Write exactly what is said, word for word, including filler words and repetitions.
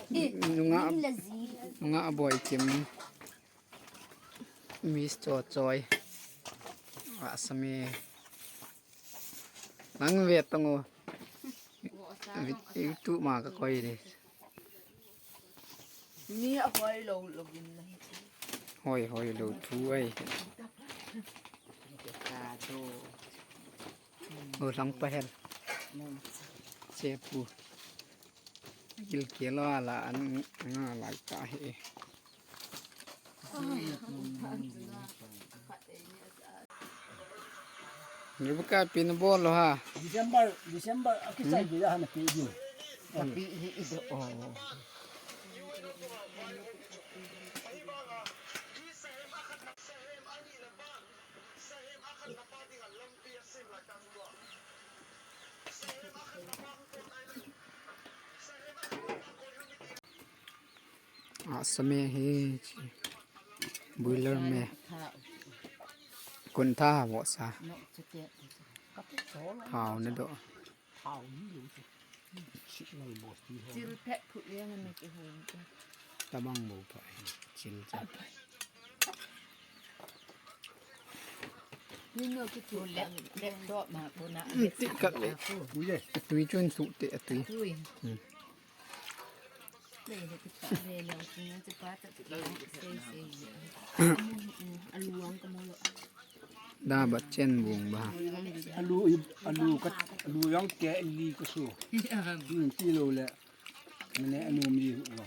Nunga, nunga boi kim. Miss cho choi. Asami. Nang ve tong o. Vit, YouTube ma ka koi ni. Ni a hoi lo lo gin na hi. Hoi, hoi lo thu ai. Ka do. Ho lang pa hel. Che pu. Kil kil lo ala an nga lai ta he. Rebecca, pin bol lo ha. December, December, a kisai bi da hana pe ju. Tapi hi i do o. Asami hi chi. Boiler me. Kun tha ha mo sa. Thao na do. Thao ni lo chu. Chil phet phut le ngan na ki hon. Tabang mo pa. Chil cha. Ni no ki thu le, le do ma ko na. Ti ka le. Ui le. Tui chun su te tui. Tui. Hmm. Da ba chen bung ba. Alu, alu, alu ka, alu yang ke li ka su. Min ti lo le. Mane anu mi hu ba.